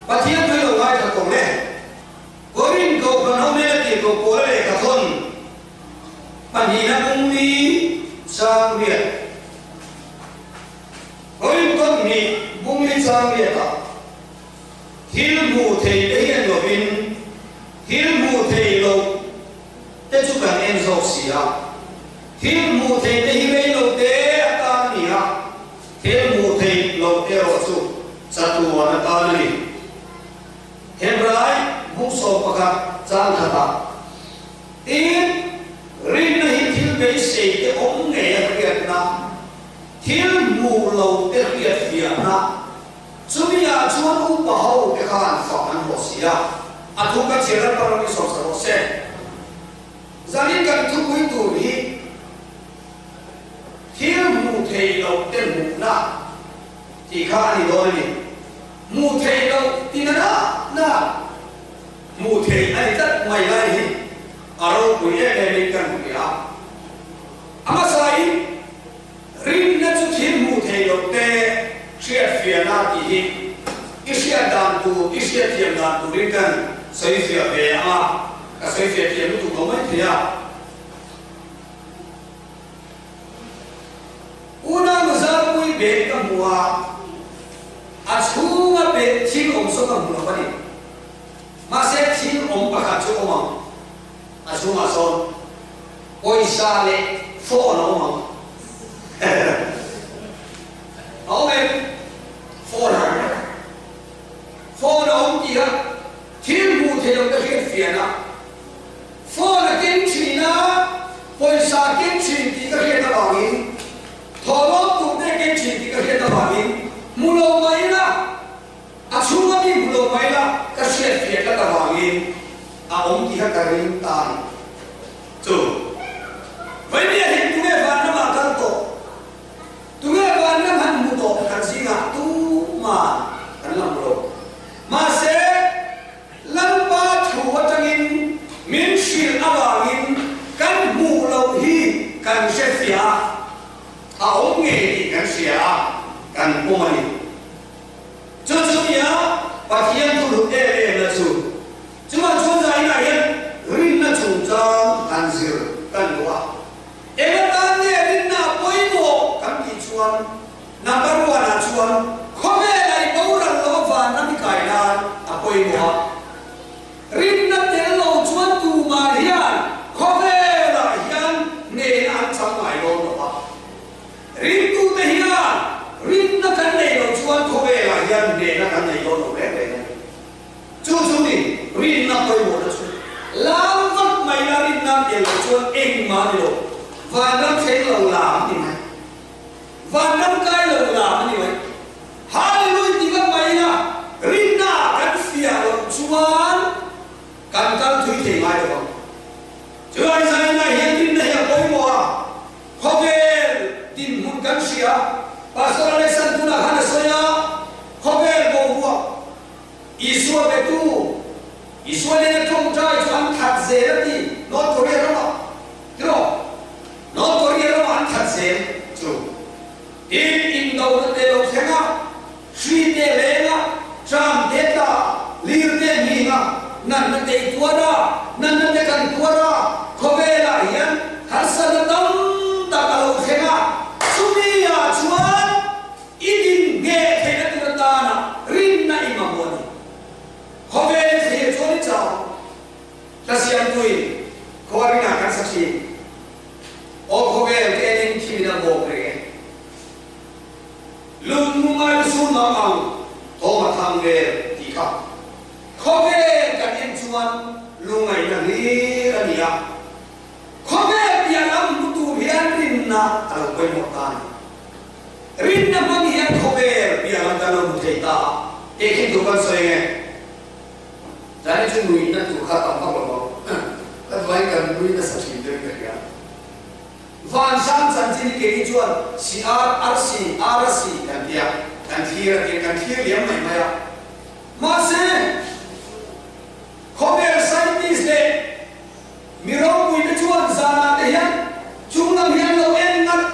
Pathian tui lo ngaithla tawh le. Korin Kohhran ho nena tirhkoh Paula lehkha thawn pahnihna bung ni chang riat. Korin tawn hnih bung ni chang riatah thil hmuh thei te hi en lovin thil hmuh thei loh te chu kan en zawk si a. Thil hmuh thei te hi rei lo te atan a ni a. Thil hmuh theih loh erawh chu chatuan atan a ni. Hebrai bung 11 chang khatah, Tin, rinna hi thil beisei te awm ngei a hriatna, thil hmuh lo te hriatfiahna, chumi ah chuan upa ho te khan fak an hlawh si a, a thu ka chhiar a parang i sawmsa rawh se. Zanin kan thupui tur hi. Thil hmuh theih loh te hmuhna tih kha a ni dawn a ni. Hmuh theih loh ti na na na hmuh theih a ni tlat mai lai hi a ropui em em in kan hria a. A hmasain rinna chu thil hmuh theih loh te hriatfiahna tih hi i hriat dan tur, i hriatthiam dan turin kan sawifiah ve ang a, ka sawifiah thiam lutuk lo mai thei a. Unau Zarpui bag ka hmu a, a chhunga bag thil awm saw ka hmu lo a ni. Mahse thil awm pakhat chu awm ang, a chhungah sawn pawisa leh phone a awm ang. A awm em? Phone a awm. Phone a awm tih a thil hmuh theih loh te hriatfiahna. Phone a keng thin a, pawisa a keng thin tih ka hriat avangin, thawhlawm turte a keng thin tih ka hriat avangin hmu lo mai ila, a chhunga mi hmu lo mai ila ka hriat fiah tlat avangin a awm tih kha ka ring ta a ni. Chu Vaimia hi tunge vanramah kal tawh, tunge vanram han hmu tawh kan zingah tumah kan la hmu lo. Mahse. Lalpa thu atangin min hrilh avangin kan hmuh loh hi kan hre fiah a, a awm ngei tih kan hria a, kan pawm a ni. Chu chu nia Pathian thu hlut em em na chu. Chuvang chuan zainah hian rinna chungchang han zir kan duh a. Eng atan nge rinna a pawimawh kan tih chuan Number one ah chuan khawvel a i boral lo avan ram i kai nan a pawimawh a. Rinna tel lo chuan tumah hian khawvel ah hian hnehna an chang ngai dawn lo a. Ringtute hian rinna kan nei lo chuan khawvel ah hian hnehna kan nei dawn lo reng reng a ni. Chu chu ni rinna pawimawhna chu lam vak mai la rinna tel lo chuan engmah a ni lo. Vanram thleng lo lam ni mai. Vanram kai lo lam a ni mai. Hallelujah ti vak mai ila, rinna ah kan fiah loh chuan kan kal thui thei ngai lo vang. Chulai zainah hian rinna hi a pawimawh a, khawvel dinhmun kan hria. Pastor Alexan tunah khan a sawi a, khawvel boruak Isua betu, Isua nena tawngtai chu an that zel a ti, North Korea ramah. Tiraw? North Korea ramah an that zel chu. Tin, indona te lo thleng a, hri te leng a, tram te tla a, lir te hning a, natna te i tuar a, natna te kan tuar a, khawvelah hian harsatna tam tak a lo thleng a, chumi ah chuan i din ngheh theihna tur atana rinna i mamawh a ni. Khawvel i thlir chuan i chau. Hla siampuiin khua rinah kan sa thin. Aw khawvel ke enin thil a bawk reng e. Lung ngai lusun mang ang thawm a thang vel tih kha. Khawvel kan en chuan lungngaihna hlir a ni a. Khawvel piah lam hmu tur hian rinna a lo pawimawh ta a ni. Rinna hmang hian khawvel piah lam kan lo hmu thei ta a, tehkhin tur kan sawi nge? Zani chu nuihna tur kha tam vak lo vang. Ka duain kan nui nasa thin deuhin ka hria. Vansang chanchin hi keini chuan si ar arsi arasi kan ti a, kan thlir a tia, kan thlir liam mai mai a. Mahse, khawvel scientist leh mi ropuite chuan zanah te hian chunglam hi an lo en ngat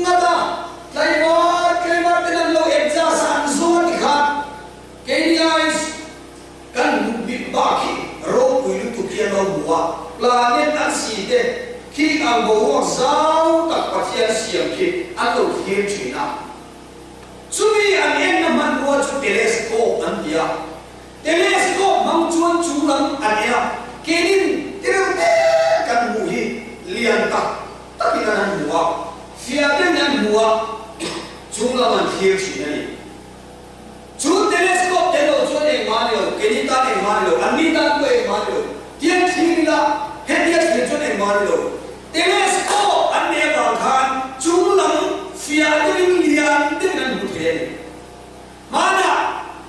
ngat a, tlaivar tlaivar ten an lo adjust a, an zawng a ti khan keini ai. Khi ang boruak zau tak Pathian siam khi an lo thlir thin a. Chumi an enna hmanrua chu telescope an ti a. Telescope hmang chuan chung lam an en a, keinin tireu te kan hmuh hi lian tak takin an han hmu a, fiah deuhin an hmu a, chung lam an thlir thin a ni. Chu telescope tel lo chuan engmah a ni lo, keini tan engmah a ni lo, anni tan pawh engmah a ni lo. Tiang thlir ila, hetia thlir chuan engmah a ni lo. Telescope an nei avang khan chung lam fiah deuhin lian deuhin an hmu thei a ni. Hmanah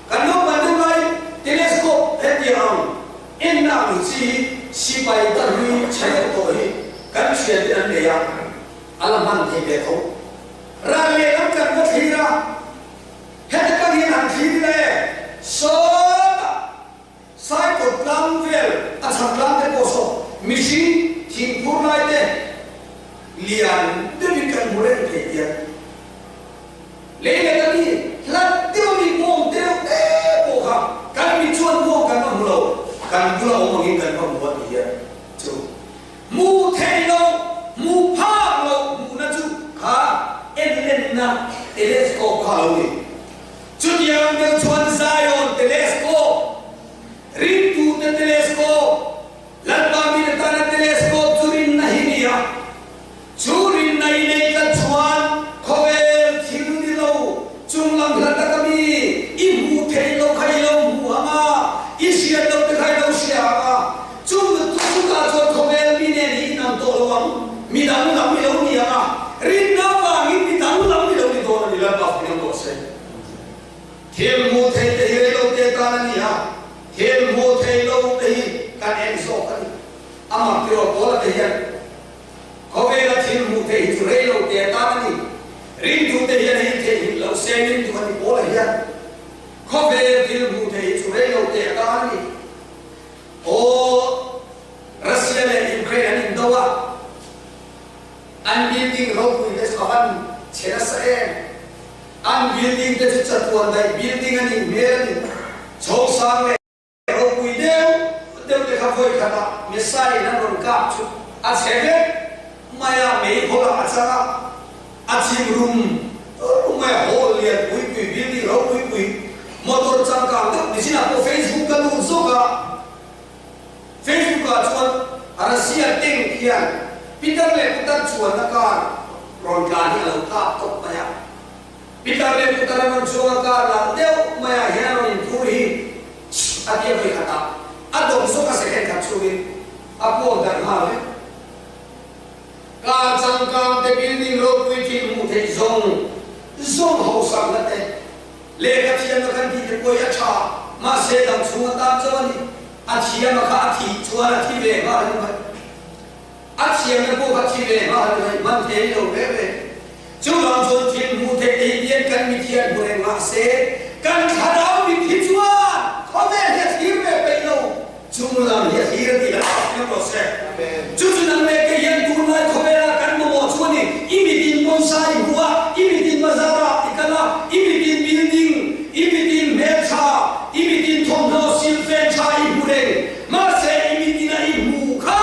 kan naupang deuh lai telescope hetia ang enna ang chi hi sipai dahlui chhe deuh tawh hi kan thianten an nei a, a la hman thei ve tho. Ral lehlam kan va thlir a. Heti tak hian han thlir ila e, sawtah Saikawt tlang vel a chhak tlang te pawh saw mihring thingphur lai te lian deuhin kan hmu reng thei tiang. Lei leh ka ni hlat deuh ami bawng te deuh te pawh kha kan mit chuan bawng kan va hmu lo, kan bula awm angin kan va hmu a ti hian chu Hmuh theih loh, hmuh phak loh hmuhna chu kha enlenna telescope kha a lo ni. Chutiang deuh chuan Zion telescope, ringtute telescope, Lalpa mite tana telescope chu rinna hi ni a. Chu rinna i nei tlat chuan khawvel thil ni lo chunglam hla taka mi i hmuh theih loh kha i lo hmu ang a, i hriat loh te kha i lo hria ang a. Chung lutuk chutah chuan khawvel mi nen hi inang tawh lo ang, mi danglam i lo ni ang a, rinna avangin mi danglam i lo ni dawn a ni, Lalpa fing ang tawh se. Thil hmuh theih te hi reilo te tan a ni a, thil hmuh theih lo te hi kan en zawk a ni. Amah tiraw Paula te hian khawvela thil hmuh theih hi chu reilo te tan a ni, ringtu te hian hei theihnghilh lo se min duh a ni Paula hian khawvel thil hmuh theih hi chu reilo te tan a ni. Aw, Russia leh Ukraine an indo a, an building ropui te chu a van chhe nasa em. An building te chu chatuan daih building a nih hmel a ni. Chhawngsang leh ropui deuh deuh te kha vawi khatah missile in an rawn kap chu a chhe vek mai a, meihawl ah a chang a, a chim rum rum mai a, hall lian pui pui, building ropui pui, motor changkang deuh nichinah pawh Facebook ka lut zawk a, Facebook ah chuan Russia tank hian Peter leh Putar chuanna car rawn tlan hi a lo kap tawp mai a, Peter leh Putar an rawn chuang a car lal deuh mai ah hian a rawn inphur hi a tia vawi khat ah a dawm zawk a second khat chhungin a pawn darh nghal vek. Car changkang te building ropui thil hmuh theih zawng zawng hausakna te lehkha thiamna kan tih te pawh hi a tha, mahse dang chhung atan chauh a ni. A thiama kha a thih chuan a thi ve nghal a ni mai. A thiamna pawh kha thi ve nghal a ni mai, hman thei a ni lo ve ve. Chuvang chuan thil hmuh theih te hi tian kan mithian hmu reng mahse kan thlarau mit hi chuan khawvel hi a thlir ve peih lo. Chunglam hi a thlir a tih lah tak hian rawh se. Chu chu nang leh kei hian tunlai khawvela kan mamawh chu a ni. I mitin pawisa i hmu a, i mitin bazar ah i kal a, i mitin building, i mitin hmeltha, i mitin thawmhnaw silfen tha i hmu reng. Mahse i mitin a i hmu kha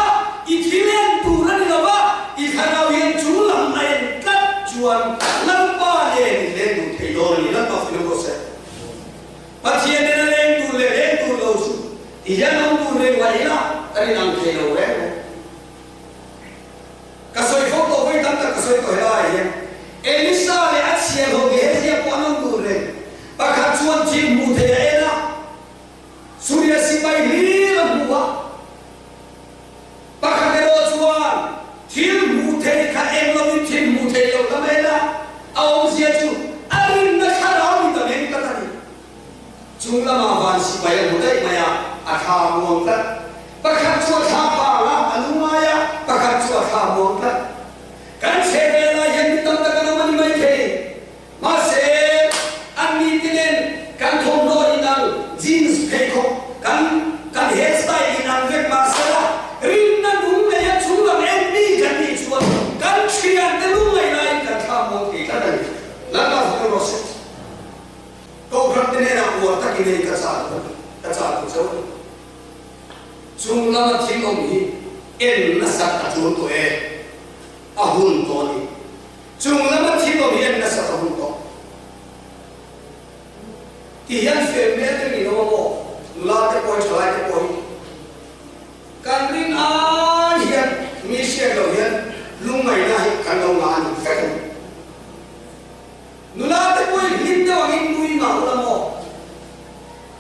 i thil en tur a ni lo va, i thlarau hian chunglam a en tlat chuan Lalpa nen i leng duh thei dawn a ni. Lalpa fing rawh se. Pathian in a leng tur leh leng tur lo chu ti hian awm tur reng mai ila kan inang thei lo reng reng. Ka sawi fo tawh vawi tam tak ka sawi tawh helaiah hian Elisa leh a chhiahhlawh Gehezia pawh an awm tur reng. Pakhat chuan thil hmuh theih a en a, Suria sipai hlir a hmu a. Pakhat erawh chuan thil hmuh theih kha eng lovin thil hmuh theih loh lam en a, a awmzia chu a rinna thlarau ni ta meng tlat a ni. Chung lamah van sipai a hmu daih mai a, a thla a muang tlat. Pakhat chu a thla phang a, a lungngai a, pakhat chu a thla muang tlat. Kan chhehvel ah hian mi tam tak an awm a ni maithei. Mahse, an mi te nen kan thawmhnaw inang, jeans pheikhawk, kan kan hairstyle inang vek mahsela, rinna nung neia chunglam en mi kan nih chuan kan thiante lungngaih laiin kan thla muang thei tlat a ni. Lalpa fak rawh se. Kohhran te hnenah uar takin hei ka chah duh a ni, ka chah duh chauh a ni. Chunglam a thil awm hi en nasat a tul tawh e. a hun tawh a ni. Chung lama thil awm hi en nasat a hun tawh. Ti hian fel hmel te ni lo a maw? Nula te pawh hi thalai te pawh hi kan rin ai hian mi hriat loh hian lungngaihna hi kan lo ngah a ni vek a ni. Nula te pawh hi hlim deuh angin nui mah ula maw?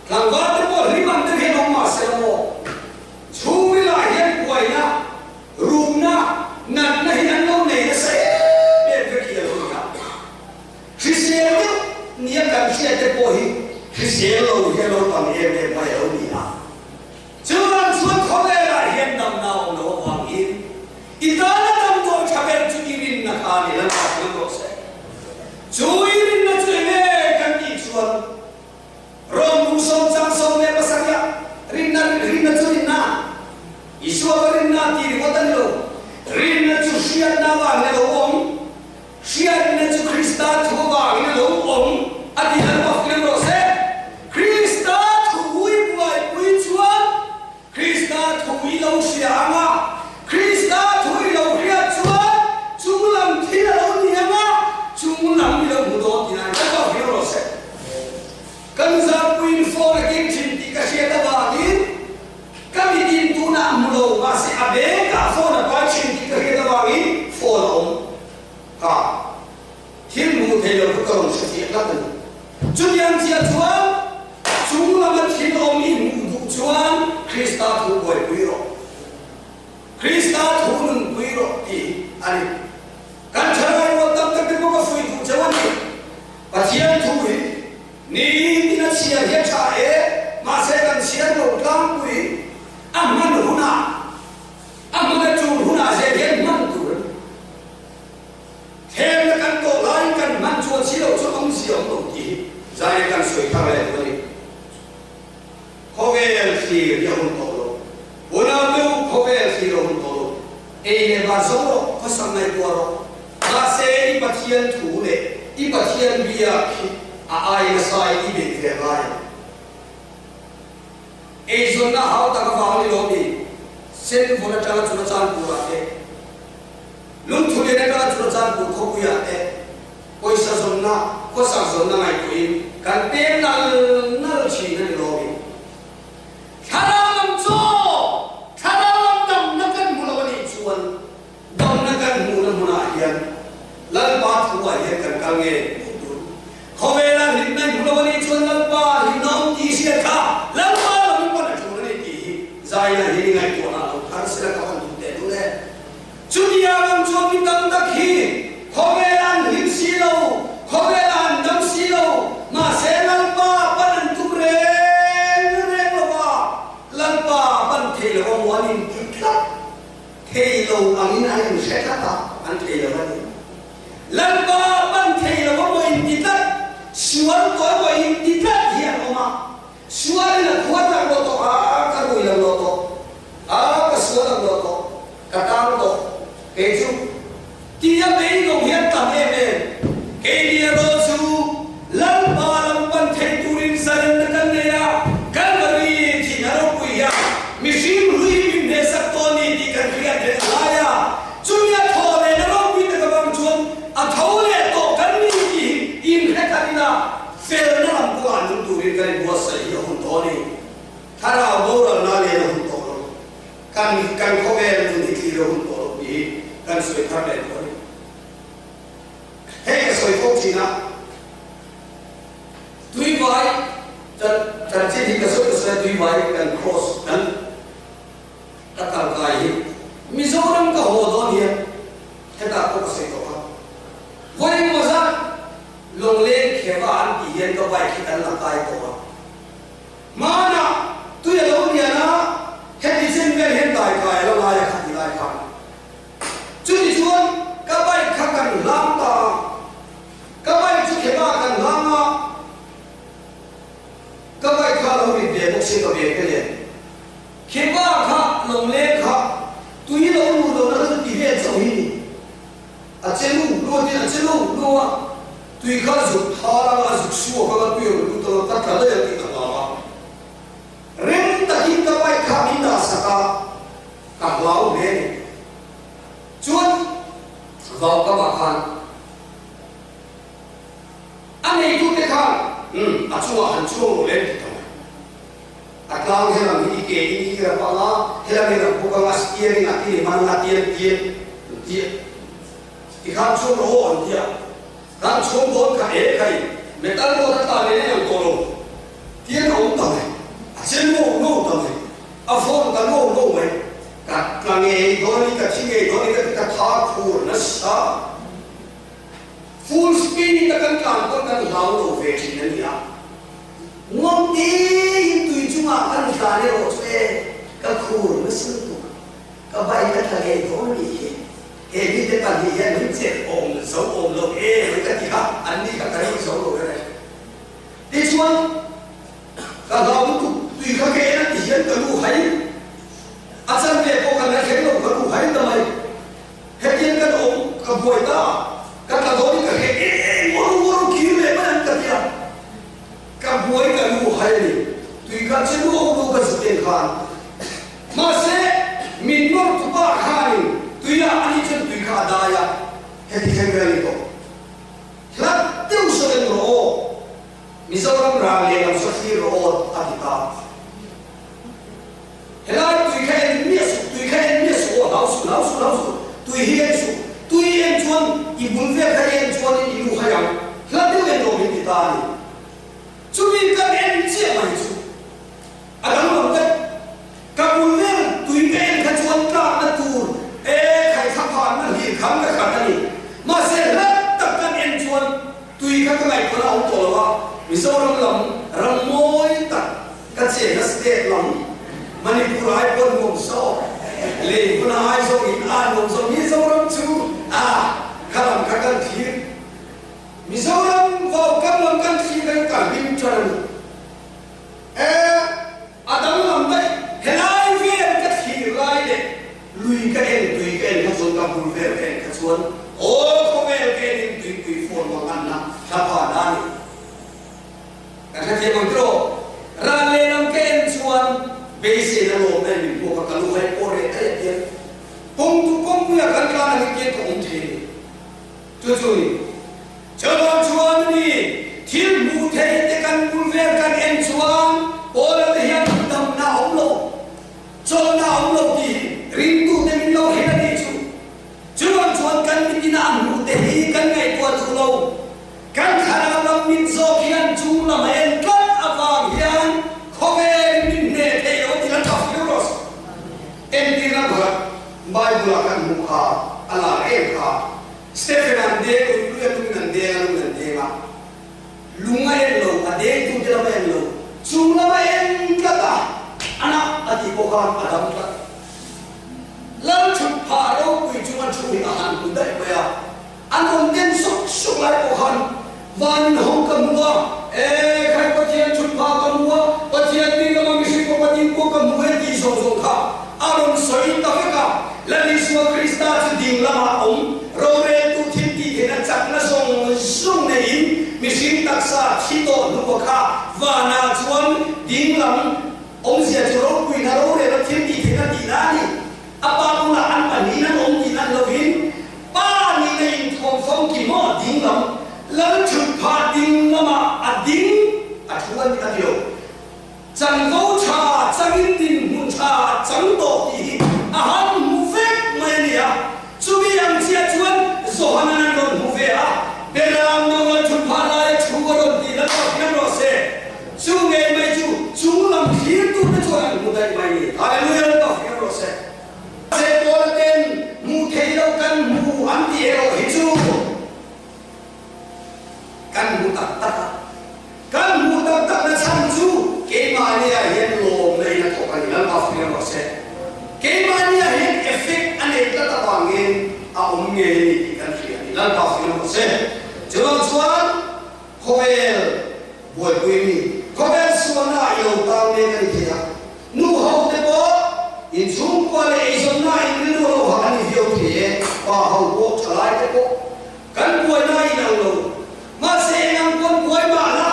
Tlangval te pawh hlim ang deuh hian awm mah se la maw? Chhungrilah hian buaina, rumna, natna hi an lo nei nasa em em vek hi a lo ni a. Hrisel deuh nia kan hriat te pawh hi hrisel lo hi a lo tam em em mai a lo ni a. Chuan chuan khawvelah hian damna a awm loh avangin i tana damdawi tha ber chu i rinna kha a ni la mak hle rawh se. Chu i rinna chu enge kan tih chuan Rom bu sawmchang 17 rinna rinna chu rinna Isua ka rinna tih ringawt a ni lo. Rinna chu hriatna avang hi a lo awm. Hriatna chu Krista thu avangin a lo awm a ti an bawk lem rawh se. Krista thu i buaipui chuan Krista thu i lo hria ang a, Krista thu i lo hriat chuan chung lam thil a lo ni ang a, chung lam i lo hmu dawn tih lai kan bawk lem rawh se. Kan zarpuiin phone a keng thin tih ka hriat avangin ka mitin tunah hmu lo mahse a bengah phone a pai thin tih ka hriat avangin phone a awm. Kha thil hmuh thei lo chu ka rawn hre fiah tlat a ni. Chutiang chiah chuan chung lama thil awm i hmuh duh chuan Krista thu buaipui rawh, Krista thu nunpui rawh tih hi a ni. Kan thalai rual tam tak te pawh ka fuih duh cheu a ni. Pathian thu hi nitin a chhiar hi a tha e, mahse kan chhiar lo tlangpui a hman hunah A hmun a tul hunah zel hian hman tur a ni. Thlemna kan tawh laiin kan hman chuan si loh chu awmzia awm lo tih hi zaia kan sawi thar leh duh a ni. Khawvel thlir hi a hun tawh lo. Unau deuh khawvel thlir a hun tawh lo. Ei leh bar zo rawh, khawsak ngaihtuah rawh. Mahse i Pathian thu leh i Pathian biak hi a ai nasa in i beih ve ngai ang. Eizawnna hau tak avang ni lo mi, sen vawn atanga Churachandpur-ah te, Lungthulian atanga Churachandpur khawpuiah te pawisa zawnna, khawsak zawnna ngaihtuahin kan peng nal nal thin a ni lo mi. Thlarau lam chaw, thlarau lam damna kan hmu lo a nih chuan Damna kan hmuhna hmunah hian Lalpa thuah hian kan kal nge tih tur. Khawvela hlimna i hmu lo a nih chuan Lalpa hlimna awm tih i hriat kha Lalpa lam i pan a tul a ni tih hi zaina hi ni ngaihtuahna a lo thar sela ka van duh teh dul e. Chutia ram chuan mi tam tak hi khawvela an hlim si lo, khawvela an dam si lo, mahse Lalpa pan an tum reng reng lo va, Lalpa pan thei lo a muan in tih tlat. Thei lo angin an inhre tlat a, an thei lo a ni. Lalpa pan thei lo a maw inti tlat, sual tawh emaw inti tlat hi an awm a. Sualin a khuar tak lo tawh a, ka rui lo lo tawh a, ka sual lo lo tawh, ka tang tawh, kei chu tia beidawng hi an tam em em. Keini erawh chu Lalpa lam pan thei turin zalenna kan nei a, Kalvari thihna ropui hian mihring hlui min hnehsak tawh a ni tih kan hriat reng a lai a, chumi a thaw lehna ropui tak avang chuan a tho leh tawh kan ni tih hi inhre khat ila felna lam kawngah nung turin kan inbuatsaih hi a hun tawh a ni. Thlarau boralna len a hun tawh lo. Kan kan khawvel nun hi thlir a hun tawh lo tih hi kan sawi thar leh tawh a ni. Hei ka sawi fo thin a, tuivai kan chanchin hi ka sawi ka sawi a, tuivai kan cross kan ka kal kai hi Mizoram ka haw dawn hian hetah pawh ka sawi tawh a, vawi engemaw zat Lawngleng Kheva an tih hian ka bike hi kan la kai tawh a, hmanah tui a lo lian a, heti chen vel hian dai kai a lo ngai a kha ti lai khan. Chutichuan ka bike kha kan hlang ta a, ka bike chu khema kan hlang a, ka bike kha a lo rit ve bawk sia ka ve te nen. Khema kha lawngleng kha tui lo luh lohna kha chu ti vel chauh hi ni. A che lu lu a tin a che lu lu a, tui kha a zuk thar anga a zuk suak anga tui a rawn lut anga ka tla daih a tih ka hlau a. Rem takin ka bike kha min dah sak a. Ka hlau hle ni. Chuan khan umm a chungah han chuang rawh le an ti ta mai. A tlang helam hi i ke in i rap anga, helam i rap bawk anga steering ah tin i hman anga tian tian an ti a. Tikhan chuang rawh aw an ti a. Kan chhung dawn kha e khai metal board a tla nen a inang tawh lo tian a awm ta mai, a che nuau nuau ta mai, a phone ta nuau nuau mai, ka tla ngei dawn a ni, ka thi ngei dawn a ni ka ti ka tha khur nasa. Full speed a kan tlan pawn kan hlau lo ve thin a ni a, nuam tiin tui chungah kan tlan erawh chu e ka khur nasa lutuk, ka bike ka tla ngei dawn a nih hi. He mite pahnih hian min chet awm zo awm lo em ka ti kha, an ni kha ka ring zo lo ber e. Tichuan, ka hlau lutuk tui kha ka en a ti hian ka lu hai, a chan ve pawh ka la thleng lo, ka lu hai ta mai. Hetiang kan awm ka buai ta, ka tla dawn in ka hre e e ngawr ngawr kir leh mai ang ka ti a, ka buai ka lu hai a ni. Tui kha che lu awm lo ka zut en khan. Mahse, min nawr tu pa khanin tuiah a nih chuan tui kha a dai a, heti thleng vel a ni tawh. Hlat deuh saw en rawh aw, Mizoram ral lehlam saw thlir rawh aw a ti ta. Helai tui kha en miah suh, tui kha en miah suh aw, hlau suh, hlau suh, hlau suh, tui hi en suh, tui en chuan i bul vel kha i en chuanin i lu hai ang, hlat deuh en rawh min ti ta a ni. Chumi kan en chiah mai chu. A danglam daih. Ka bul vel tui ka en kha chuan tlakna tur e khaihthla phanna hlir khan ka khat a ni. Mahse hlat tak kan en chuan tui kha ka ngaihtuahna a awm tawh lo a, Mizoram lam ram mawi tak ka chenna state lam Manipur ai pawh nuam zawk, lei hmuna ai zawk in a nuam zawk Mizoram chu a kha lam kha kan thlir. Mizoram vau kam lam kan thlir khan ka hlim tan a ni. E, a danglam daih, helai vel ka thlir lai leh lui ka en tui ka en kha chuan ka bul vel ka en kha chuan aw khawvel ka en in tuipui phone mang an na thla pha na ni. Ka hrethiam ang tiraw? Ral lehlam ka en chuan beiseina lawmna in min hmuak a, ka lu hai pawh reh daih a tiang kawng tu kawngpuia kan tlan ang hi tiang ka awm thei a ni. Chu chu ni. Chuvang chuan a ni, thil hmuh theih te kan bul vel kan en chuan Paula te hian damna a awm lo, chawlhna a awm lo tih hi ringtute min lo hrilh a nih chu. Chuvang chuan kan mitin a an hmuh te hi kan ngaihtuah duh lo. Kan thlarau lam mit zawk hian chung lam a en tlat avang hian khawvelin min hneh thei lo ti la tha fur rawh se. Entirna pakhat Bible-ah kan hmuh kha a lar em kha. Stephen an deng ui lui a lungin an deng a lungin an deng a, lung a en lo, a dengtute lam a en lo, chung lam a en tlat a, a na a tih pawh khan a dam tlat. Lal thut phah ropui chunga thu hi a han hmu daih mai a, an rawn den sawk sawk lai pawh khan van in hawng ka hmu a, e khai Pathian thut phah ka hmu a, Pathian ding lama mihring pawh ka ding pawh ka hmu e tih zawng zawng kha a rawn sawi ta vek a. Lal Isua Krista chu ding lamah awm, roreltu thil tih theihna chakna zawng zawng neiin mihring taksa thi tawh hnua kha vanah chuan ding lam awmzia chu ropuina rorelna thil tih theihna tihna a ni. A pa bulah an pahnihin an awm tih an lovin pa nihna inthawm famki maw ding lam Lal thutphah ding lamah a ding a thu a ni a ti lo. Chanvo tha changin dinhmun tha a chang tawh tih hi a han hmu vek mai a ni a. Chumi ang chiah chuan Johanan an rawn hmu ve a, Beram no lal thutphah laia thu a rawn tih la tawh hian rawh se. Chu ngei mai chu chung lam thlirtute chuan an hmu daih mai a ni. Hallelujah la tawh hian rawh se. Mahse Paula ten hmuh theih loh kan hmu an tih erawh hi chu Kan hmu tak tak a, kan hmuh tak tak na chhan chu keimahniah hian lawmna in a thawk a ni, Lalpa fing rawh se. Keimahniah hian effect a nei tlat avangin a awm ngei a ni tih kan hria a ni, Lalpa fing rawh se. Chuvang chuan khawvel buaipui mi, khawvel sualna ah i lo tang mek a ni thei a, nu ho te pawh inchhungkua leh eizawnna ah inrilru a lo hah a ni viau thei e, pa ho pawh thalai te pawh Kan buaina a inang lo. Mahse eng ang pawn buai mah la,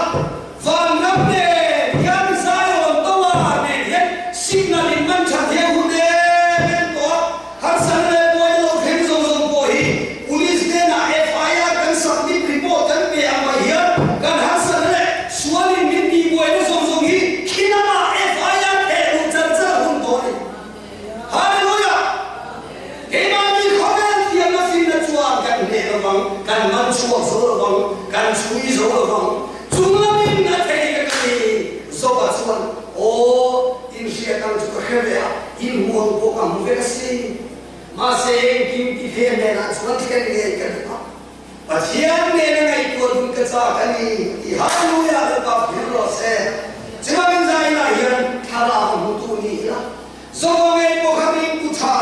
vanram nen hian Zion Tower nen hian signal in man that hian hun em em tawh a, harsatna leh buaina lo thleng zawng zawng pawh hi Police hnenah FIR kan submit report kan pe ang mai hian kan harsatna leh.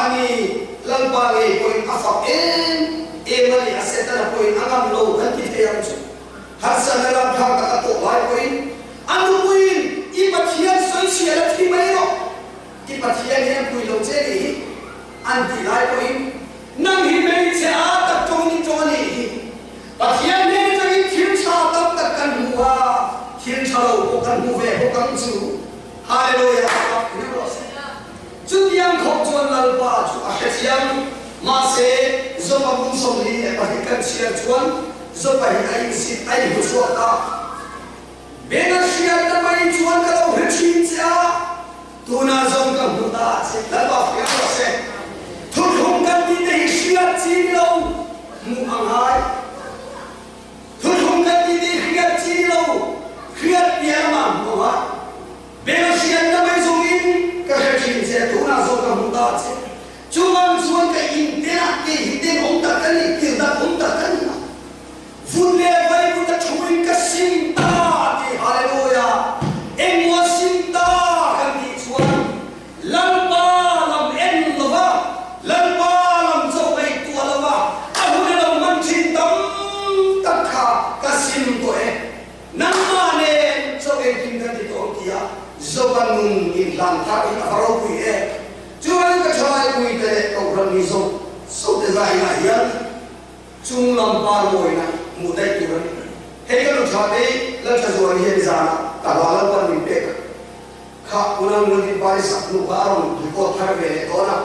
a ni. Lalpa ngei pawhin a fak em em a ni. A Setana pawhin a ngam lo kan ti thei ang chu. Harsatna ramthlak tak a tawh lai pawhin a nupuiin i Pathian sawichhiah la thi mai rawh, i Pathian hian pui lo che nih hi an tih lai pawhin nang hi hmeichhe a tak tawngin i tawng a nih hi. Pathian hnen atangin thil tha tam tak kan hmu a, thil tha lo pawh kan hmu ve bawk ang chu. Hallelujah! Ring rawh se. Chutiang khawp chuan Lalpa chu a hrethiam. Mahse, Jopa kum 22 kan chhiar chuan Jopa hi a insit a inhmu chhuak ta. Beng a hriatna mai chuan ka lo hre thin che a, tunah zawng ka hmu ta che. Lalpa hria rawh se. Thuthlung kan tih te hi hriat chi ni lo, hmuh a ngai. Thuthlung kan tih te hi hriat chi ni lo, hriat piah lamah hmuh a ngai. Beng a hriatna mai zawngin ka hre thin che, tunah zawng ka hmu ta che. Chuvang chuan ka inten ah kei hi tenawm tak ka ni, tirdak awm tak ka ni a. Vun leh vaivut a thuin ka sim ta ti Hallelujah! Engmaw a sim ta kan tih chuan Lalpa lam en lova, Lalpa lam chauh ngaihtuah lova a hun a lo hman thin tam tak kha ka sim tawh e. Nangmah nen chauh engkim kan ti tawh ang tia Zopa nun inhlan thar in a va ropui e. Chuan ka thalai pui te leh Kohhran mi zawk zawk te zainah hian chung lam par mawina hmuh daih tur a ni. Hei ka nu tha te Lalthazuali hian zanah ka hla Lalpan min pek a, kha unau Nuntin Pari sak hnu kha a rawn record thar ve leh dawn a.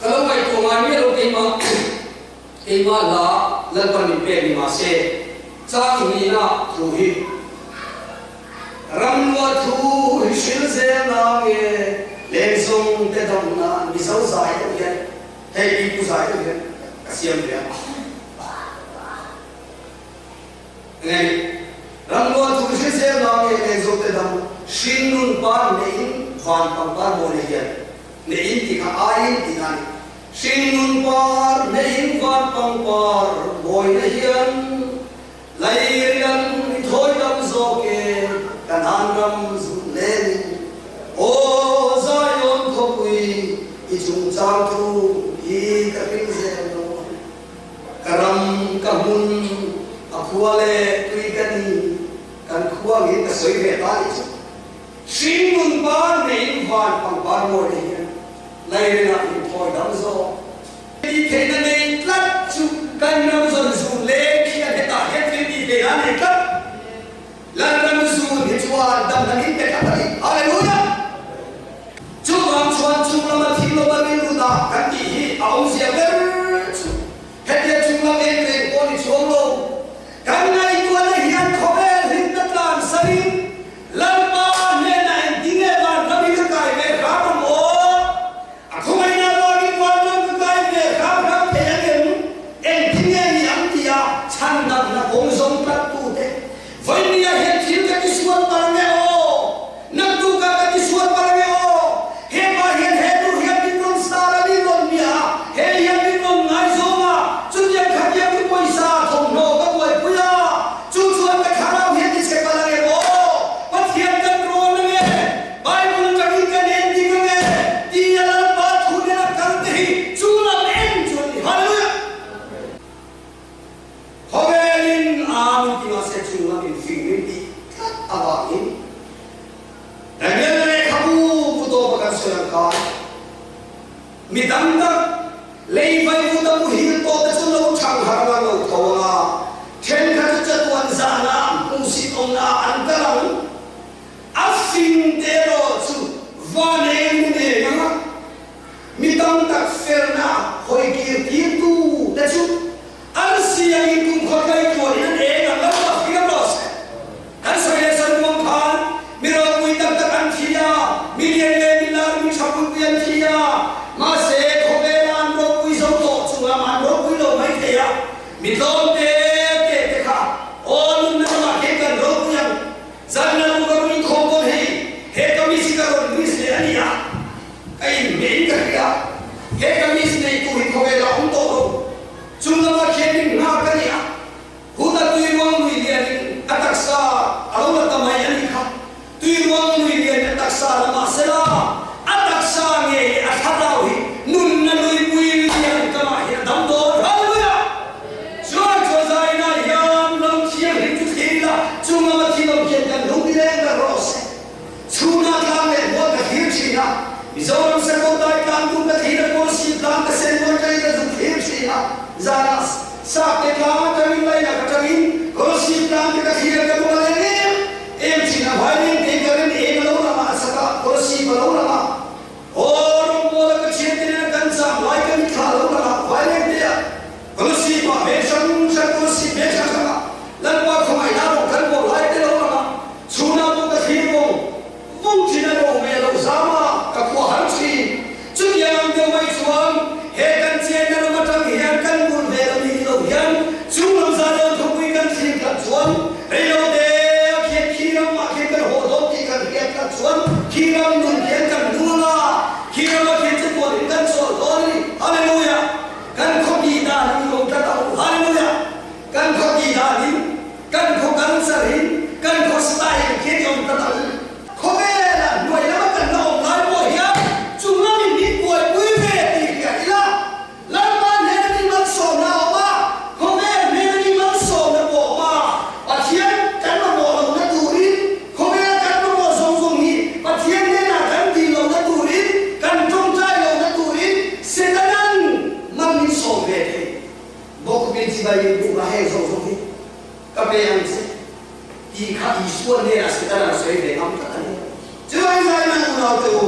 Ka lo ngaihtuah ngai miah lo keimah keimah hla Lalpan min pek ni mahse chang nihna thu hi Ramnua thu hi hril zel na nge lengzawng te dam nan Mizo zai deuh hian Hei pi pu zai deuh hian ka siam ve a. Engei, ramnua thu hi hril zel na nge lengzawng te dam hringnun par neiin van pangpar maw nei hian neiin tih kha aiin tih na a ni. Hringnun par neiin van pangpar mawina hian Lairian i thawi dam zawk e, kan han ram zut lenin. Aw Zion khawpui, i chungchang thu hi ka hring zel dawn. Ka ram, ka hmun, a khua leh tui ka ni, kan khua angin ka sawi ve ta nih chu. Hringnun par neiin van pangpar mawi te hian Lairianah min thawi dam zawk. Tih theihna nei tlat chu kan ram zawn zun leng khi a hetah hian thil tih theihna a nei tlat. Lan ram zun hi chuan damna min pe tlat a ni. Hallelujah! Chuvang chuan chung lama thil lova rilru dah kan tih hi a awmzia ber chu hetia chung lam eng reng pawh ni chuang lo. Kan ngaihtuahna hian khawvel hlimna tlan sarin Lalpa hnenah engtin nge vanram hi ka kai ve hram ang aw? A khawngaihna avangin vanram ka kai ve hram hram thei ang em? Engtin nge ni ang tia chhan dangna kawng zawng tlattute vawinia hian thil ka tisual palh nge aw? Naktukah ka tisual palh nge aw? Hepa hian he nu hian min rawn star a, min rawn bia a, he hian min rawn ngaizawng a, chutiang khatiang chu pawisa thawmhnaw ka buaipui a, chu chuan ka thlarau hian ti chhe palh ang em aw? Pathian kan rawn ang e? Bible atangin kan en dik ang e tia Lalpa thu nena kal te hi chu lam en chu an ni. Hallelujah! Khawvelin a min ti mahse chung lam in fing min tih tlat avangin Daniel lehkhabu bu tawpa kan sawi ang khan mi dang tak lei vaivut a muhil tawh te chu lo thang har anga lo tho anga thenkhat chu chatuan zahna hmuhsit awmna ah an kal ang. A fing te erawh chu van eng hun eng anga mi tam tak felna hawi kir tirtu te chu an siangin kum khawtlai tuahin an eng ang lo a hriam rawh se. Kan sawi leh sawi muang khan mi ropui tak tak an thi a, mi lian leh mi lar mi tha pui pui an thi a, mahse khawvela an ropui zo tawh chungah an ropui lo mai thei a, mi tlawm te te te kha aw nunna lamah khian kan ropui ang. Zanna lu ka rawn inkhawm dawn hei, he kamis hi ka rawn miss leh a ni a, ka inhmeh in ka hria, he kamis nei tur hi khawvelah awm tawh lo, chung lamah khian min nghak a ni a, Huda tuiruang nui lianin a taksa a lo la ta mai a nih kha, tuiruang nui lianin a taksa la mahsela a taksa. taksa ngei leh a thlarau hi nunna luipui lian kamah hian a dam dawn. Hallelujah! Chuan chuan zainah hian ram thianghlim chu thlir ila, chung lama thil awm hian kan lung leng ber rawh se. Chhunah tlang leh hual ka thlir thin a, Mizoram Sakawtai tlang dum ka thlir a, Kawlsih tlang ka sen mual tangin ka zuk thlir thin a, zanah Sakte tlang atangin Laina ka tangin Kawlsih tlang te ka thlir a, ka lung a leng em em thin a, Vaileng te ka rem eng a lo lang a, a chakah Kawlsih a lo lang a, Aw rawngbawl a ka thiante nena kan cham lai ka mitthla a lo lang a, Vaileng te ah Kawlsih pah veng hrang hrang Kawlsih veng hrang hrang ah Lalpa khawngaihna rawng kan bawl lai te lo lang a, Chhunah pawh ka thlir vawng vawng thin a rawh ve lo zam a, ka khua har thin. Chutiang ang deuh mai chuan he kan chenna ram atang hian kan bul ve lo ni lo hian chung lam zan lo thupui kan thlir tlat chuan rei lo te a khian khi ram ah khian kan haw dawn tih kan hriat tlat chuan khi ram nun khian kan nung anga khi ram ah khian chatuan in kan chawl dawn a ni. Hallelujah! Kan khawpi dan in i awm tlat ang u. Hallelujah! Kan khawpi danin, kan khaw culture in, kan khaw style khian i awm ta dang. Khawvela hnuai lama kan la awm lai pawh hian chung lamin min buaipui ve tih hria ila, Lalpa hnena mi malsawmna a awm a, khawvel hnena mi malsawmna pawh a awm a. Pathian kan mamawh lohna turin, khawvela kan mamawh zawng zawng hi Pathian hnenah kan dil lohna turin, kan tawngtai lohna turin Setanan mal min sawm ve thei. Bawk min chibai in buk a heng zawng zawng hi ka pe ang che tih kha Isua hnenah Setana sawi ve ngam tlat a ni. Chuvangin zai man unau te u.